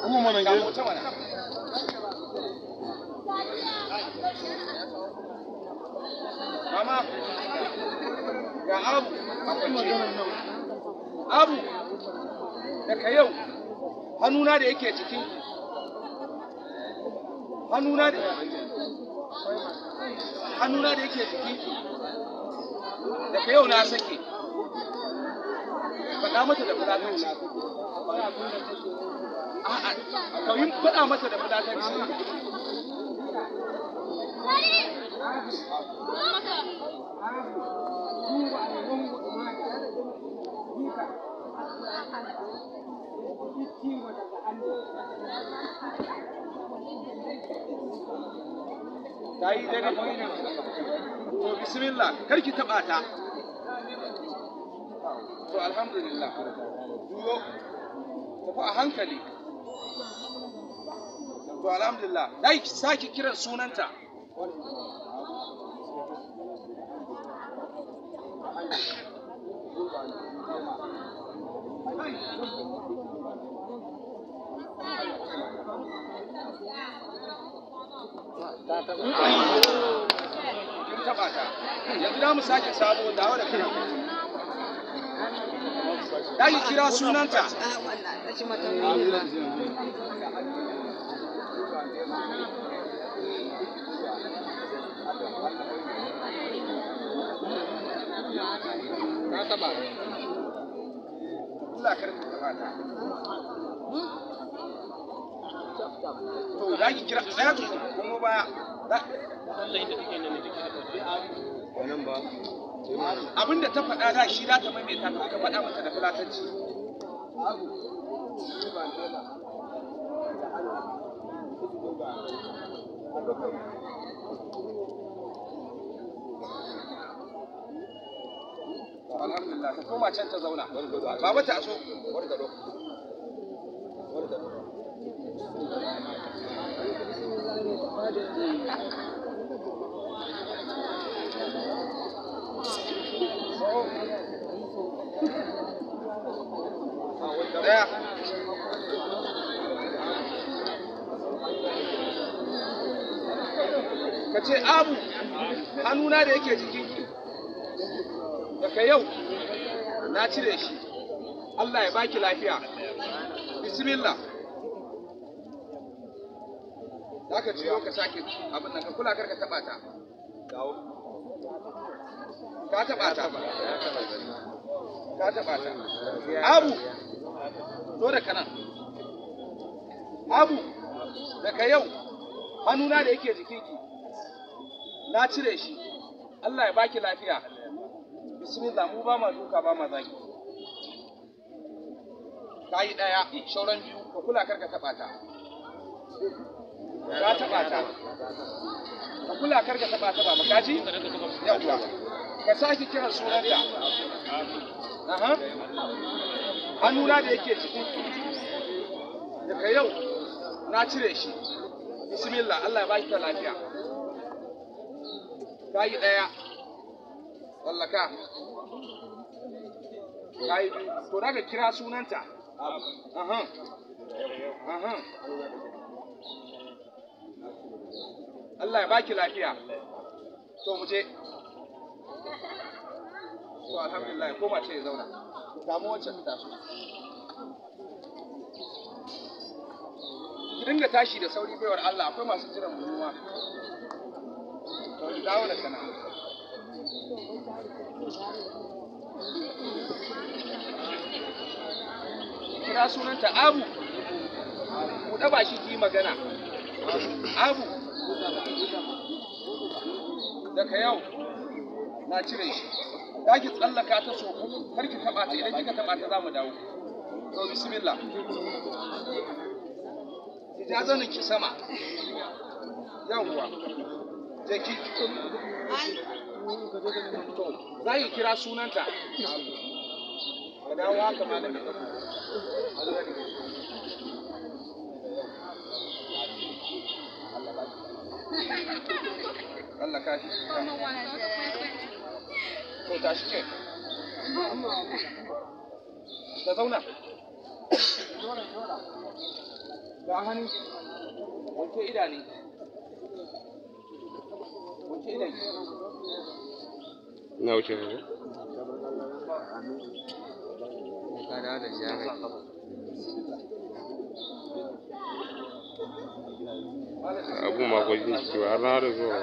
Kuma mana Ga mota mana. Mama, ga Abu a kwance. Abu, daga yau hannuna da yake jikin hannuna da hannuna da yake jikinki daga yau na sake. Faɗa mata da fulatanci. A'a, ka yi faɗa mata da fulatanci. Ta yi daidai. To bismillah, kar ki taɓa ta. To alhamdulillah. Juyo, tafi a hankali. To alhamdulillah. Dai sake kiran sunanta. Kin taɓa ta. Yanzu za mu sake sabo dawo da kiran. Dai kira sunanta. Ka taɓa. Allah kar ka taɓa ta. To za ki kira tsaya tukun kuma baya. Wannan ba. Abinda ta faɗa da shi za ta maimaita to ka faɗa mata da fulatanci. Alhamdulillah, ta koma can ta zauna. Baba ta so. Ɗaya. Ka ce Abu, hannuna da yake jikinki, daga yau na cire shi. Allah ya baki lafiya. Bismillah. Za ka ciyo ka sake abin nan, ka kula kar ka taɓa ta. Ka taɓa ta. Ka taɓa ta. Abu, zo da kanan. Abu, daga yau hannuna da yake jikinki na cire shi. Allah ya baki lafiya. Bismillah, mu ba ma duka ba ma zagi. Ka yi ɗaya, sauran biyu, ka kula kar ka taɓa ta. Ka taɓa ta. Ka kula kar ka taɓa ta ba makaji? Yawwa. Ka sake kiran sunanta. Aha. Hannuna da yake jikinki daga yau na cire shi. Bismillah, Allah ya baki ta lafiya. Ka yi ɗaya, tsallaka. Ka yi biyu. To daga kira sunanta. Aha. Aha. Allah ya baki lafiya. To mu je. To alhamdulillah, koma ce ya zauna. Samu wancan ta taso. Ki dinga tashi da sauri baiwar Allah, akwai masu jiran mu ma. To ki dawo da kana. Kira sunanta Abu. Buɗe baki ki yi magana. Abu. Daga yau na cire shi. Za ki tsallaka ta so uku, kar ki taɓa ta, idan kika taɓa ta za mu dawo. To bismillah. Ki ja zanin ki sama. Yawwa. Je ki. To, za ki kira sunanta. Ka dawo haka malami. Allah ka shi. To tashi ke. Ta zauna. Ga hannu. Wanke idanu. Wanke idanu. Ina wuce ko? Ka dawo da shi haka. Abu ma ko jin ciki ba har na da zuwa.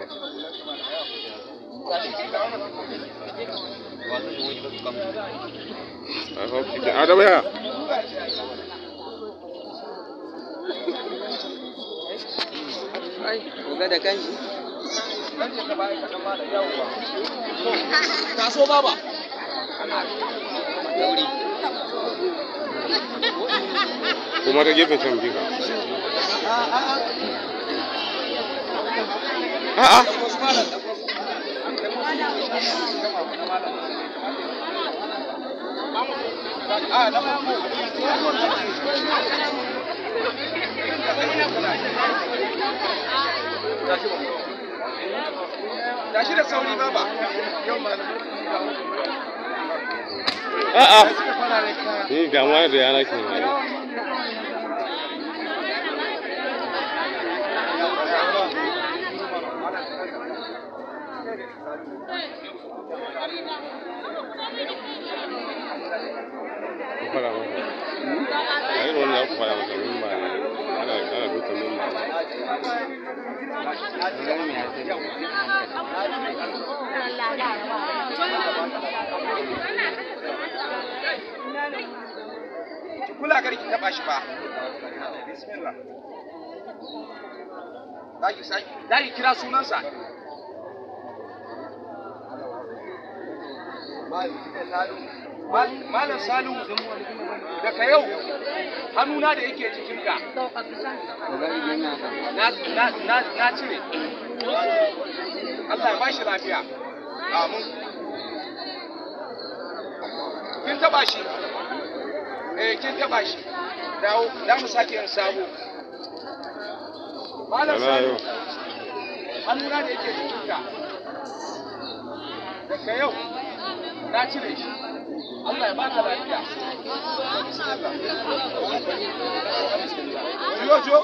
I hope you can. Adamu ya. Ai, oga da kanshi. Dan je ka baya kaɗan malam yawwa. Taso baba. Dauri. Kuma ta gefen can bika. A'a. Wasu malam da wasu. A na farko. Tashi da sauri baba. A'a. Ni damuwa da yana ke ne. Ku fara masa. A irin wannan ku fara masa mimba ne. Ana duka mimba ne. Ki kula kar ki taba shi ba. Bismillah. Zaki sai zaki kira sunansa. Malam Salihu daga yau hannuna da yake jikinka na cire. Allah ya bashi lafiya. Amin. Kin taba shi? Eh, kin taba shi. Dawo, da mu sake yin sabo. Malam Salihu hannuna da yake jikinka daga yau na cire shi. Allah ya baka lafiya. Yo jo.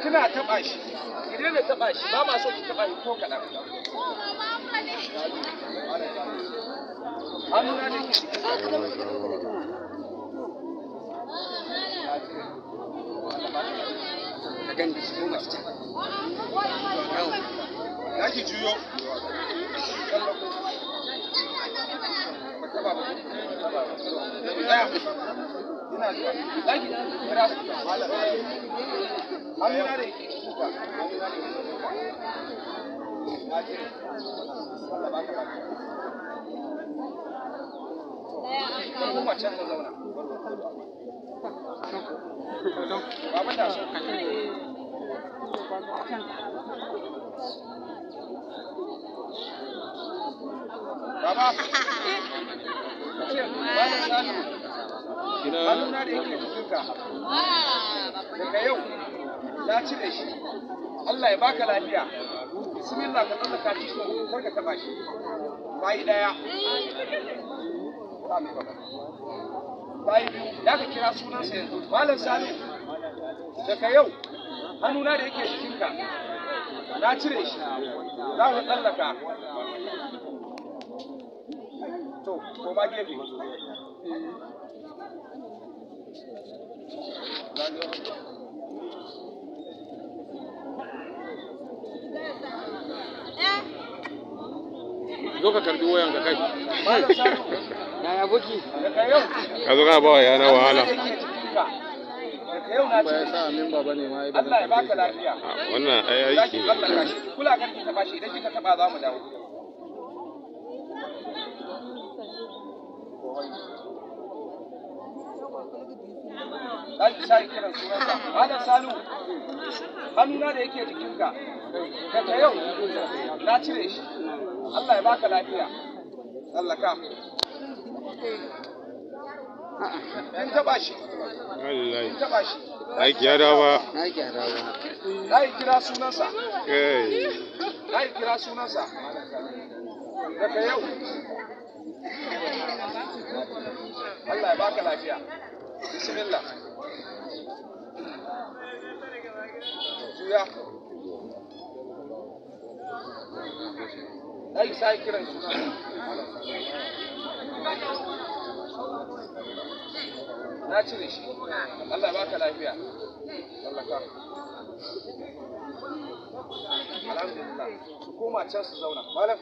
Kina taba shi. Ki daina taba shi. Ba ma so ki taba shi ko kaɗan. Hannuna ne ke cikin. Ka gani ko mace ta. Za ki juyo. Tsaya. Ina zuwa. Za ki kira su. Hannuna da yake cikin ka. Na cire. Allah baka lafiya. Ka koma can ka zauna. Baba ta so. Baba. Ce, Malam Salihu, hannuna da yake jikinka. Daga yau, na cire shi. Allah ya baka lafiya. Bismillah ka tsallaka shi so uku, kar ka taba shi. Bayi daya. Bayi biyu, da ka kira sunansa yanzu. Malam Salihu, daga yau, hannuna da yake jikinka. Na cire shi. Za ka tsallaka. To, koma gefe. Zo ka karbi wayan ka kai. Malam Salihu, Yaya aboki? daga yau, Ka zo kana ba wa yana wahala. da yake jikinka. Daga yau na Ba ya cire sa shi. memba bane ma ai ba Allah ya zan baka karbe shi ba. lafiya. Wannan ai Za aiki ki ne. tsallaka shi. Ki kula kar ki taba shi. Idan kika taba za mu dawo. Za ki sa kiran sunansa. Malam Salihu, hannuna da yake jikinka. Daga yau, na cire shi. Allah ya baka lafiya. Tsallaka. Kin taba shi. Wallahi. Kin taba shi. Aiki ya dawo ba. Na gyara ba. Za ki kira sunansa. Kai. Za ki kira sunansa. Daga yau. Allah ya baka lafiya. Bismillah. Juya. Ai sai kiran suna. Na cire shi. Allah ya baka lafiya. Allah ka. Alhamdulillah. Su koma can su zauna. Malam.